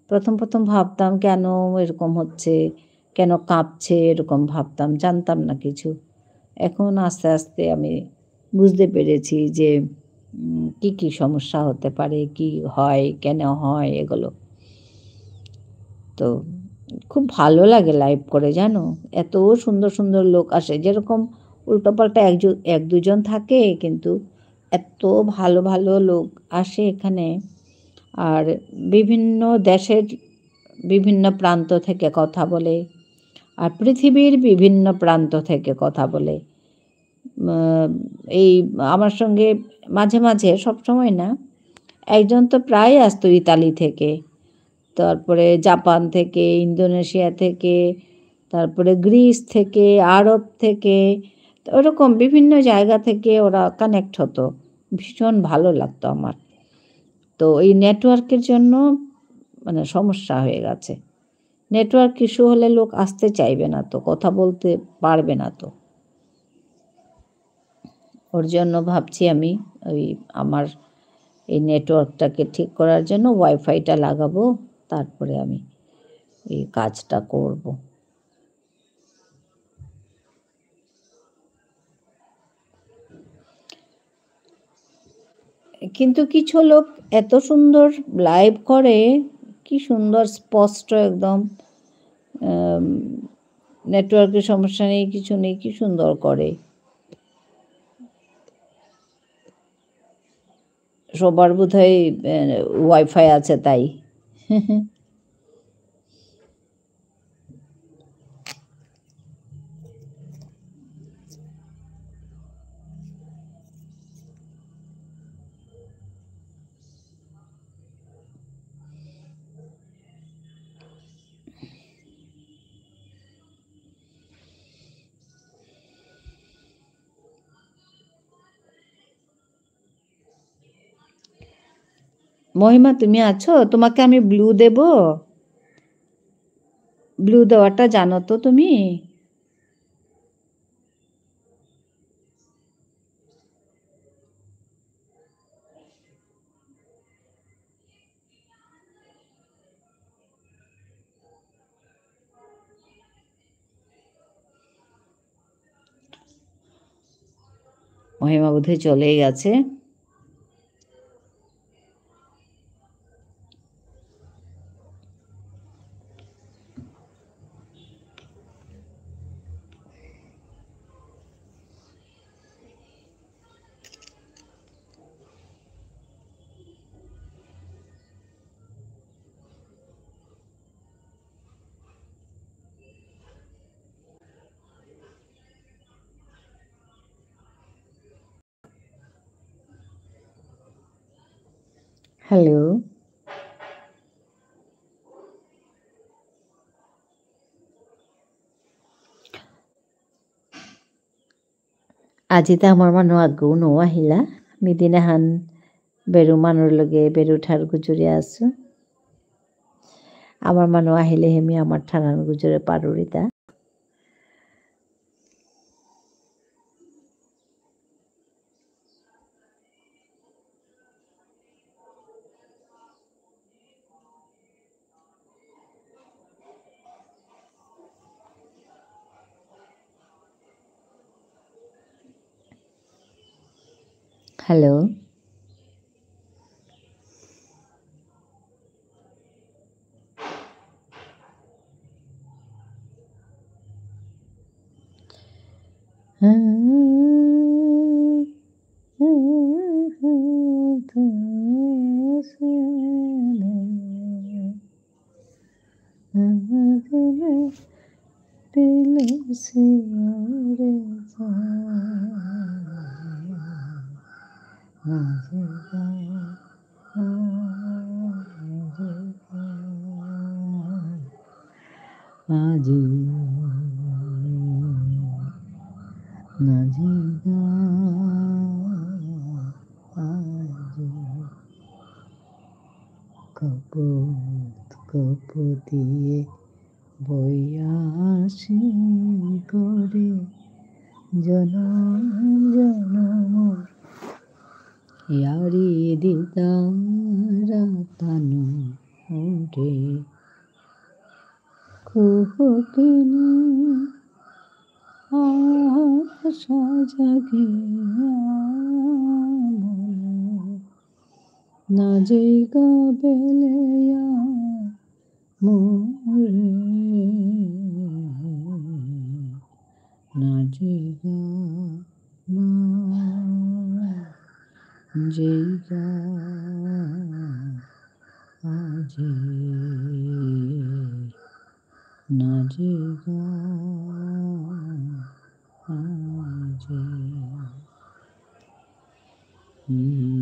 প্রথম প্রথম ভাবতাম, "কেন এরকম হচ্ছে, কেন কাঁপছে?" এরকম ভাবতাম, জানতাম না কিছু। এখন আস্তে আস্তে আমি বুঝতে পেরেছি যে, উম, কি কি সমস্যা হতে পারে, কি হয়, কেন হয় এগুলো। তো খুব ভালো লাগে লাইভ করে, জানো, এত সুন্দর সুন্দর লোক আসে। যেরকম উল্টোপাল্টা একজন, এক দুজন থাকে, কিন্তু এত ভালো ভালো লোক আসে এখানে। আর বিভিন্ন দেশের বিভিন্ন প্রান্ত থেকে কথা বলে, আর পৃথিবীর বিভিন্ন প্রান্ত থেকে কথা বলে। উম, এই আমার সঙ্গে মাঝে মাঝে, সব সময় না, একজন তো প্রায় আসতো ইতালি থেকে, তারপরে জাপান থেকে, ইন্দোনেশিয়া থেকে, তারপরে গ্রিস থেকে, আরব থেকে, তো ওরকম বিভিন্ন জায়গা থেকে ওরা কানেক্ট হতো। ভীষণ ভালো লাগতো আমার। তো এই নেটওয়ার্কের জন্য মানে সমস্যা হয়ে গেছে। নেটওয়ার্ক ইস্যু হলে লোক আসতে চাইবে না তো, কথা বলতে পারবে না তো। ওর জন্য ভাবছি আমি ওই আমার এই নেটওয়ার্কটাকে ঠিক করার জন্য ওয়াইফাইটা লাগাবো, তারপরে আমি এই কাজটা করব। কিন্তু কিছু লোক এত সুন্দর লাইভ করে, কি সুন্দর স্পষ্ট একদম। আম, নেটওয়ার্কের সমস্যা নেই, কিছু নেই, কি সুন্দর করে। সবার বোধহয়, আহ, ওয়াইফাই আছে তাই। মহিমা, তুমি আছো? তোমাকে আমি ব্লু দেব? ব্লু দেওয়াটা জানো তো তুমি? মহিমা বোধহয় চলেই গেছে। হ্যালো। আজি তা আমার মানু আগেও নো আহিলা। মিদিনাহান বেরু মানুর লগে বেরু ঠার গুজুরি আসু। আমার মানু আহিলে হেমি আমার ঠারহান গুজুরে পারুরিতা। হ্যালো। নাজিগা আজি। কপত কপতিয়ে বয়াসি করে জনম জনম ইয়ারি দিতারা তানু রে। কুহুকিনী আশা জাগিয়া মনে, নাজিগা বেলেয়া মোরে, নাজিগা, নাজিগা আজি, নাজিগা আজি। উম।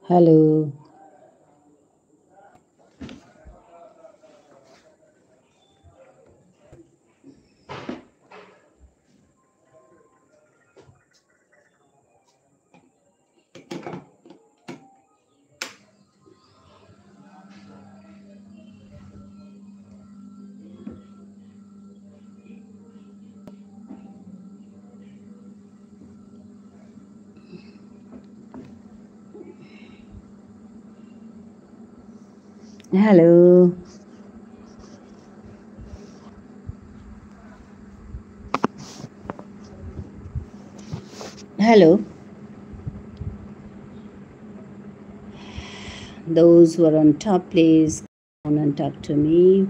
Hello. Hello. Hello. Those who are on top, please come on and talk to me.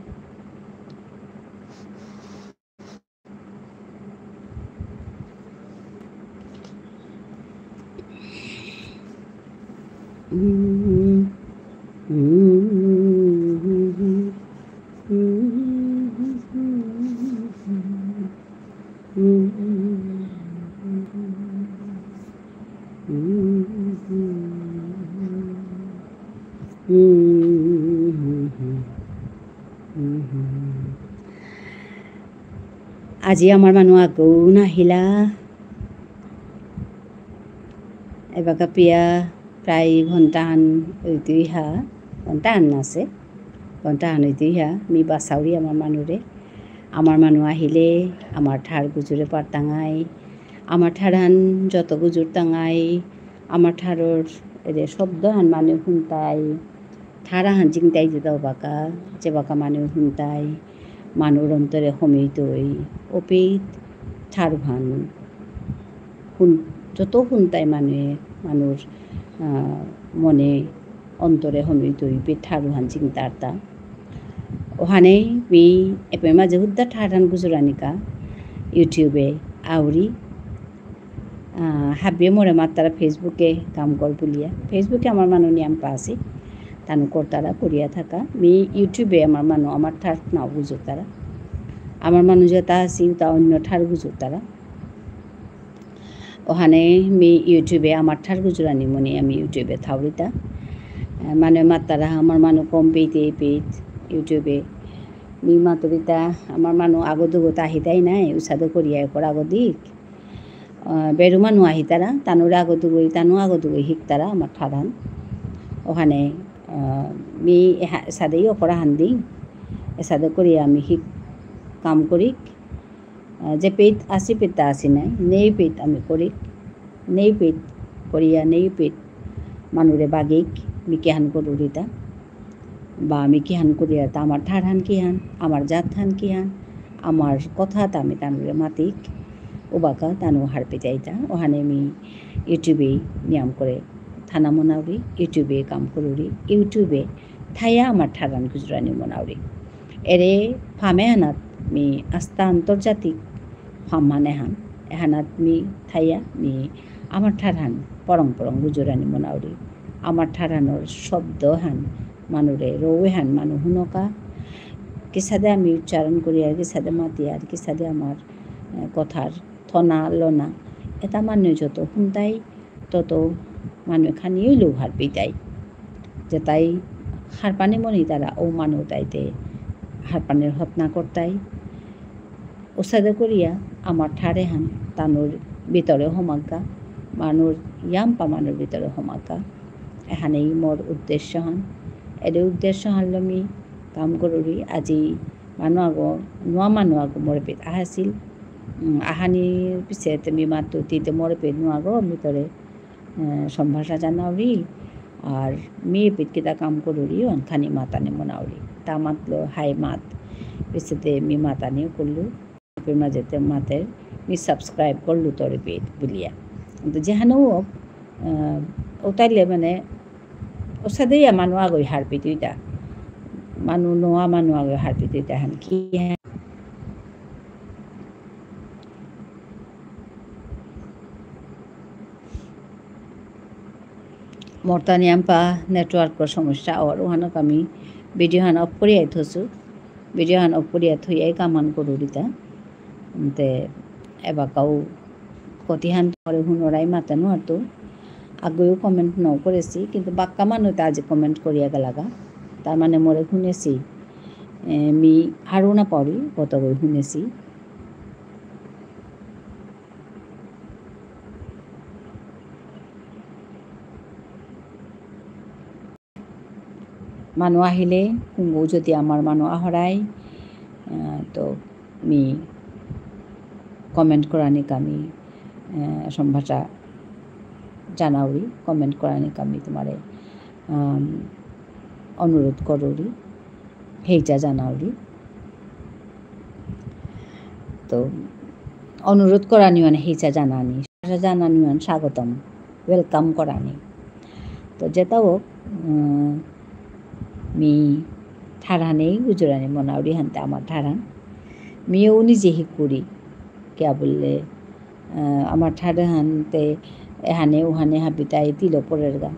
আজি আমার মানু আগৌ নাহিলা। এবাকা পিয়া প্রায় ঘন্টাহান অইতই হা, ঘন্টাহান নাসে, ঘন্টাহান অইতই হা, মি বাসাউরি আমার মানুরে। আমার মানু আহিলে, আমার ঠার গুজুরে পারতাঙাই, আমার ঠারহান যত গুজুরতাঙাই, আমার ঠারর এরে শব্দহান মানে হুনতাই, ঠারহান জিংতাই দিতা অবাকা, যেবাকা মানু হুনতাই, মানুর অন্তরে হমিতই, অপিত ঠারহান হুন-, যত হুনতাই মানুয়ে, মানুর, আহ, মনে অন্তরে হমিতই, অপিত ঠারহান জিংতারতা। অহানে মি এপে মাঝে হুদ্দা ঠারহান গুজরানিকা YouTube-এ আউরি, আহ, হাবিয়ে মোরে মাত্তারা Facebook-এ কাম কর বুলিয়া। Facebook-এ আমার মানু নিয়াম পাসি, তানু করতারা করিয়া থাকা। মি YouTube-এ আমার মানু আমার ঠার নাও গুজরতারা। আমার মানু যেতা আসি, তা অন্য ঠার গুজরতারা। অহানে মি YouTube-এ আমার ঠার গুজরানি মনে আমি YouTube-এ থাউরিতা। আহ, মানে মাত্তারা আমার মানু কম পেইতে পেইত YouTube-এ। মি মাতুরিতা আমার মানু আগো দুগো তা আহিতাই নাই, উসাদে করিয়া একর আগো দিক। আহ, বেরু মানু আহিতারা, তানুরে আগো দুগোই, তানু আগো দুগোই হিকতারা আমার ঠারহান। অহানে, আহ, মি এহা-, এসাদেই অকরাহান দিং, এসাদে করিয়া আমি হিক কাম করিক। আহ, যে পেইত আসি পেইত আসি নাই, নেই পেইত আমি করিক, নেই পেইত করিয়া, নেই পেইত মানুরে বাগিক, মি কিহান করুরিতা, বা মি কিহান করিয়াতা, আমার ঠারহান কিহান, আমার জাতহান কিহান, আমার কথাতা আমি তানুরে মাতিক, উবাকা তানু হারপেইতাইতা, অহানে মি YouTube-এ নিয়াম করে থানা মনাউরি, YouTube-এ কাম করুরি, YouTube-এ থাইয়া আমার ঠারহান গুজরানি মনাউরি। এরে ফাম এহানাত মি আস্তা আন্তর্জাতিক ফাম মানে হান। এহানাত মি থাইয়া মি আমার ঠারহান পরং পরং গুজরানি মনাউরি। আমার ঠারহানর শব্দহান মানুরে রৌহান মানু হুনকা। কিসাদে আমি উচ্চারণ করিয়ার, কিসাদে মাতিয়ার, কিসাদে আমার, এ, কথার থনা লনা। এতা মানু যত হুনতাই তত মানু খানি ইলু হারপিতাই। যেতাই হারপানি মনিতারা ও মানু তাইতে হারপানির হতনা করতাই। উসাদে করিয়া আমার ঠারহান তানুর ভিতরে হমাগা, মানুর ইয়াম্পা মানুর ভিতরে হমাগা। এহানেই মোর উদ্দেশ্যহান। এরে উদ্দেশ্যহানলো মি কাম করুরি। আজি মানু আগো, নুয়া মানু আগো মোর পেইত আহাসিল। উম, আহানির পিছেতে মি মাতুরিতে মোর পেইত নুয়া আগো ভিতরে, আহ, সম্ভাষা জানাউরি। আর মি পেইত কিতা কাম করুরি, অহান খানি মাতানি মনাউরি। তা মাতলো হাই মাত। পিছেতে মি মাতানি করলু। এপে মাঝেতে মাতের, মি subscribe করলু তোরে পেইত বুলিয়া। তো যেহানো হোক, আহ, ওতাইলে মানে, ওসাদেই মানু আগই হারপিতুইতা। মানু নোয়া মানু আগই হারপিতুইতা হান কি হ্যাঁ। মোরতা নিয়াম্পা network-র সমস্যা, আর ওহানক আমি video হান off করিয়া থসু। Video হান off করিয়া থইয়াই কামহান করুরিতা। তে এবাকাও কতিহান তোমারে হুনরাই মাতানো আর তো। আগেও comment নাও করেসি, কিন্তু বাক্কা মানু তা আজি comment করিয়া গেলাগা। তার মানে মোরে হুনেসি, এ, মি হারু না পাউরি, কতগই হুনেসি। মানু আহিলে, কুঙগ যদি আমার মানু আহরাই, আহ, তো মি comment করানিকা মি, আহ, সম্ভাষা জানাউরি, comment করানিকা মি তোমারে, আম, অনুরোধ করুরি। হেইচা জানাউরি। তো অনুরোধ করানি মানে হেইচা জানানি, হেইচা জানানি মানে স্বাগতম, welcome করানি। তো যেতা হোক, উম, মি ঠারহানেই গুজরানি মনাউরি হানতে আমার ঠারহান। মিও নিজে হিকুরি, কিয়া বুললে, আহ, আমার ঠারহানতে এহানে ওহানে হাবিতাই তিল পরেরগা।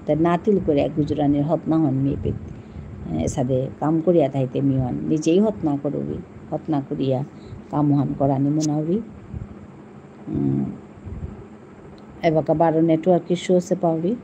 তে না তিল করে এক গুজরানির হতনা হন মি পেইত। আহ, এসাদে কাম করিয়া থাইতে মি ওহান নিজেই হতনা করুরি, হতনা করিয়া কাম ওহান করানি মনাউরি। উম, এবাকা বারো network issue আসে পাউরি।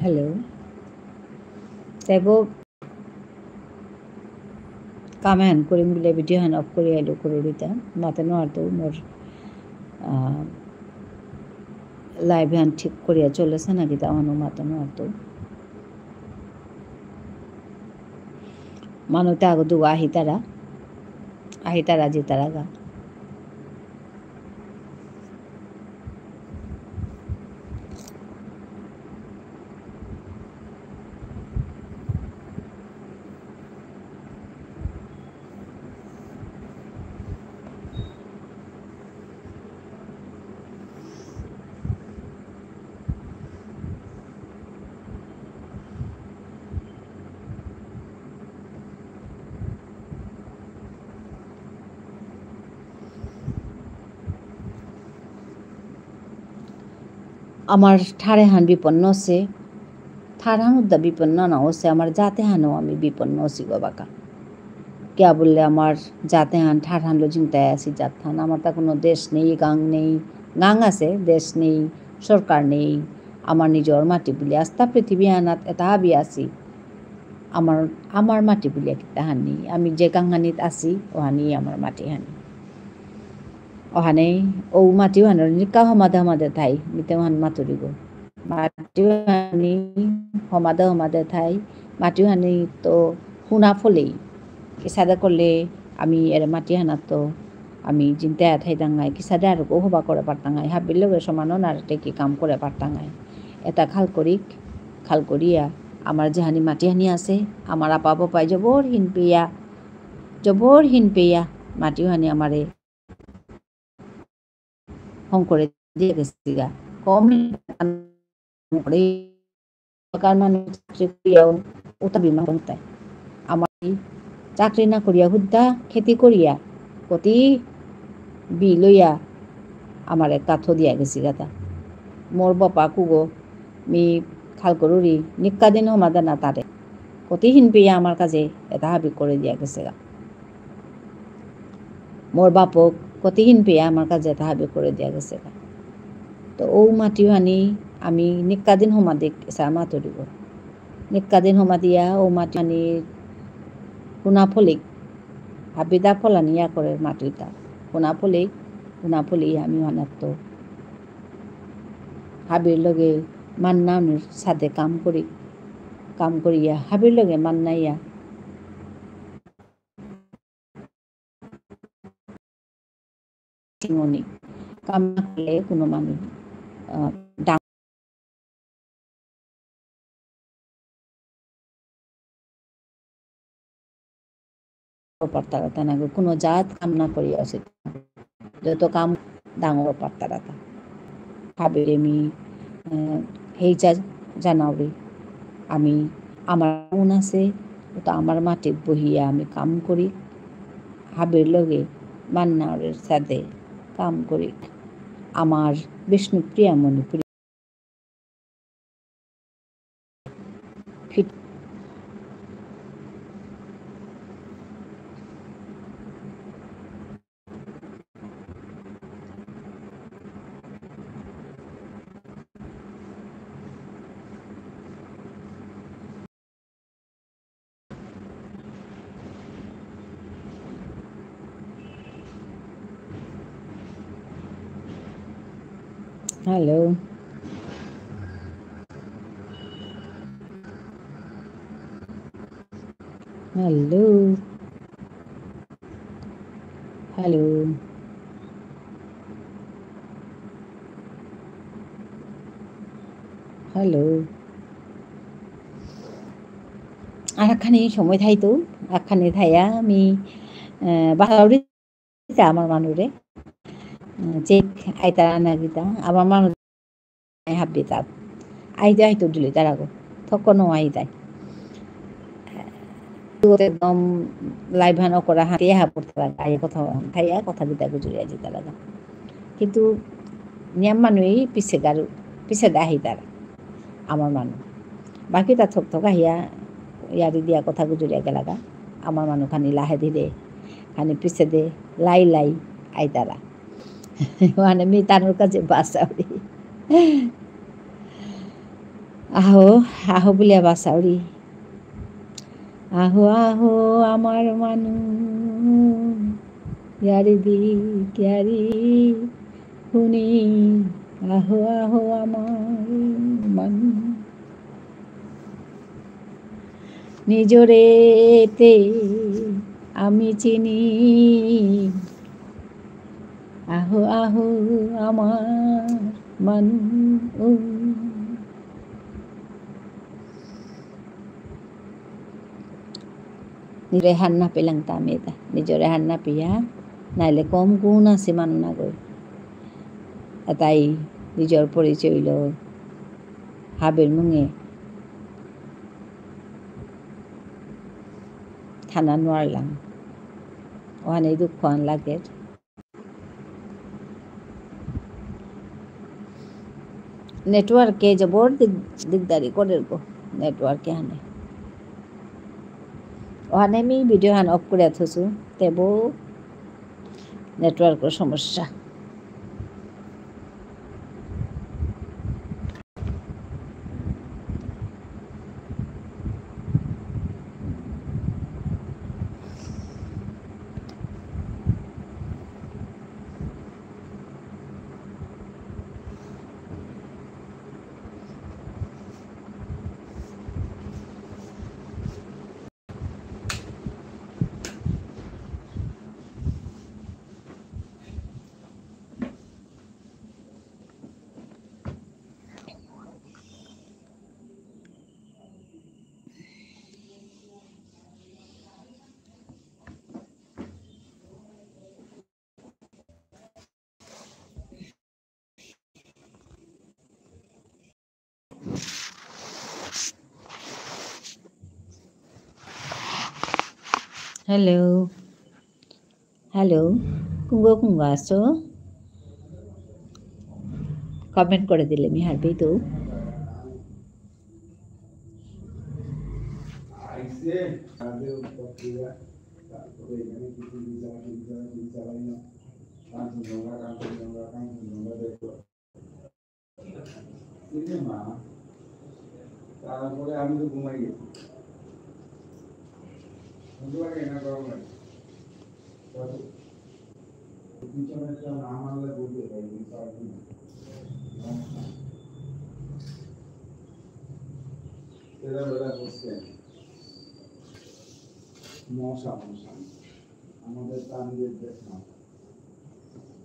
Hello. তেবো কাম এহান করিম বুলে video হান off করি আইলো করুরিতা। মাতে নুয়ারতৌ মোর, আহ, live হান ঠিক করিয়া চলেসে না কিতা অহানউ মাতে নুয়ারতৌ। মানুতে আগ দুগো আহিতারা, আহিতারা যিতারাগা। আমার ঠার এহান বিপন্ন অসে, ঠারহান উদ্দা বিপন্ন না অসে, আমার জাত এহানউ আমি বিপন্ন অসি গো বাকা। কিয়া বুললে আমার জাত এহান ঠারহানলো জিংতাই আসি জাতহান। আমার তা কোনো দেশ নেই, গাঙ নেই, গাঙ আসে, দেশ নেই, সরকার নেই। আমার নিজর মাটি বুলি আস্তা পৃথিবী আহানাত এতা হাবি আসি। আমার, আমার মাটি বুলিয়া কিতাহান নেই। আমি যে গাঙহানিত আসি, অহানি আমার মাটিহানি। অহানে, ঔ মাটিহানর নিকা হমাদে হমাদে থাই, মিতে অহান মাতুরিগো। মাটিহানি হমাদে হমাদে থাই, মাটিহানি তো হুনা ফলেই। কিসাদে করলে আমি এরে মাটিহানাত তো আমি জিংতাই থাইতাঙাই, কিসাদে আরগো হবা করে পারতাঙাই, হাবির লগে সমান অনার টেকি কাম করে পারতাঙাই। এতা খাল করিক, খাল করিয়া, আমার যেহানি মাটিহানি আসে, আমার আপা বাপাই জবর হিনপিয়া, জবর হিনপিয়া, মাটিহানি আমারে হঙকরে দিয়া গেসিগা। কম করে সরকার মানু চাকরি করিয়াও উতা বিমা করতাই। আমার চাকরি না করিয়া হুদ্দা খেতি করিয়া কতি বি লইয়া আমারে কাথ দিয়া গেসিগাতা। মোর বাপা কুগো মি খাল করুরি নিক্কা দিন হমাদে না তারে। কতি হিনপিয়া আমার কাজে এতা হাবি করে দিয়া গেসেগা। মোর বাপক কতি হিনপিয়া আমার কাজে এতা হাবি করে দিয়া গেসেগা। তো ঔ মাটিহানি আমি নিক্কা দিন হমাদিক এসা মাতুরিগো। নিক্কা দিন হমাদিয়া ঔ মাটিহানি হুনা ফলিক, হাবিদা ফলানি ইয়া করে মাটিতা। হুনা ফলিক, হুনা ফলি আমি অহানাত্ত। হাবির লগে মান্না অনির সাদে কাম করি, কাম করিয়া হাবির লগে মান্নাইয়া সিঙনি। কাম না করলে কোনো মানুষ, আহ, ডাঙর পারতারা তা নাগো, কোনো জাত কাম না করিয়া আসে। যত কাম ডাঙর পারতারা তা। হাবিরে মি, আহ, হেইচা জানাউরি। আমি, আমার মন আসে, তো আমার মাটিত বহিয়া আমি কাম করি। হাবির লগে মান্নাওরের সাদে কাম করি। আমার বিষ্ণুপ্রিয়া মণিপুরী। ফিট। Hello. Hello. Hello. Hello. আর একখানি সময় থাইতো, একখানি থাইয়া আমি, আহ, বাসাউরি তা আমার মানুরে, আহ, চেক আইতা না কিতা, আমার মানু আই হাব্বি তাত। আইতে আইতো দিলে তারাগো, থকনো আইতাই। তো একদম live হান অকরা হাতে হা পড়তারা, আই কথা, থাইয়া কথা কিতা গুজুরি আজি তারাগা। কিন্তু নিয়াম মানুই পিছে গারু, পিছে দা আহি তারা। আমার মানু। বাকি তা থক থক আহিয়া ইয়ারি দিয়া কথা গুজুরিয়া গেলাগা। আমার মানু খানি লাহে ধীরে, খানি পিছে দে, লাই লাই, আইতারা। মানে মি তানুর কাছে বাসাউরি। আহো, আহো বুলিয়া বাসাউরি। আহো, আহো আমার মানু, ইয়ারি দিক, ইয়ারি হুনি। আহো, আহো আমার মানু। নিজরে তে আমি চিনি। আহো, আহো আমার মানু। নিজরে হার না পেলাং তা আমি এতা। নিজরে হার না পিয়া। নাইলে কম গুণ আছে মানু না গই। এতাই নিজর পরিচয় হইল। হাবির মুঙে থানা নোয়ারলাম। ওখানে দুঃখ আন লাগে। Network এ জবর দিগ-, দিগদারি করের গো, network এ হানে। ওখানে আমি video হান off করে থসু, তেবো network এর সমস্যা। Hello. Hello. কুঙগ কুঙগ আসো? Comment করে দিলে মি হারপেইতৌ। সিনেমা। তারপরে আমি তো ঘুমাই গেছি। বুঝতে পারি না, গরম লাগে। দেখো, পিছনে একটা না মারলে বুঝতে পারি, কিন্তু আর কি না। এরা বেলা বসছে। মশা, মশা। আমাদের প্রাণীদের দেশ না।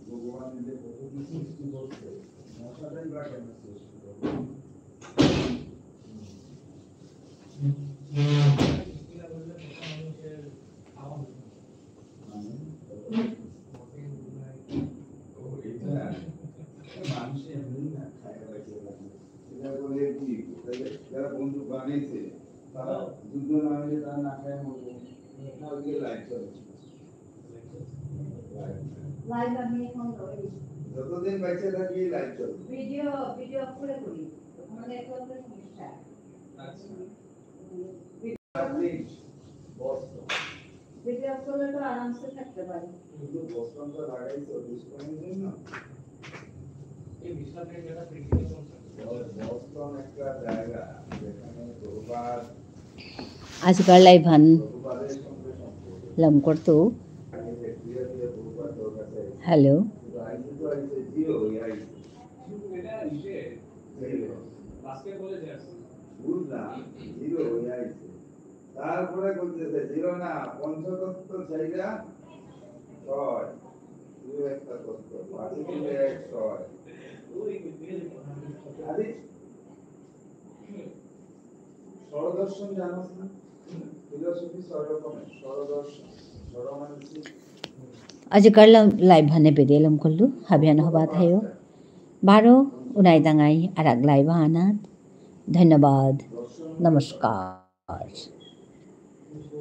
ভগবান নিজে কত কিছু সৃষ্টি করছে, মশাটাই বা কেন সৃষ্টি করবে? মানে, এটা মানুষে এমনি না খায়, এটা কেউ জানে না। এটা বলে কি, তাহলে যারা বন্দুক বানিয়েছে, তারা যুদ্ধ না হলে তারা না খায় মরবে। না, ওদিকে লাইট চলছে। লাইট। লাইট আমি এখন ধরি। যতদিন বেঁচে থাকি, লাইট চলবে। ভিডিও, ভিডিও অফ করে করি। আমার নেটওয়ার্কের সমস্যা। আচ্ছা। ভিডিও অফ করলে তো আরামসে থাকতে পারি। কিন্তু বস্ত্রটা লাগাইছো দুষ্কর্মের জন্য। এই বিষয়টা একটা প্র্যাকটিক্যাল কনসেপ্ট। বস্ত্র একটা জায়গা, যেখানে প্রভুপাদ আজিকার লাইভ হান প্রভুপাদের সঙ্গে সম্পর্ক। লম করতু। আগে যে ক্রিয়া দিয়ে প্রভুপাদ দরকার চাই। হ্যালো। কিন্তু আইসে তো আইসে জিরো হয়ে আইসে। এটা ইসে, জিরো। বাস্কেটবলে যে আছে। বুঝলাম, জিরো হয়ে আইসে। তারপরে বলতেছে, জিরো না, পঞ্চতত্ত্ব ছাইড়া ছয়। দুই একটা তত্ত্ব, পাঁচে মিলে এক ছয়। আরে, স্বরদর্শন জানোস না? ফিলোসফি ছয় রকমের, স্বরদর্শন, স্বরমানসিক। আজিকার লা-, লাইভ হানে বেদিয়ালম করলু, হাবিয়ান হবা থাইও। বারো উনাই দাঙ্গাই আরাক লাইভ হানাত। ধন্যবাদ। নমস্কার।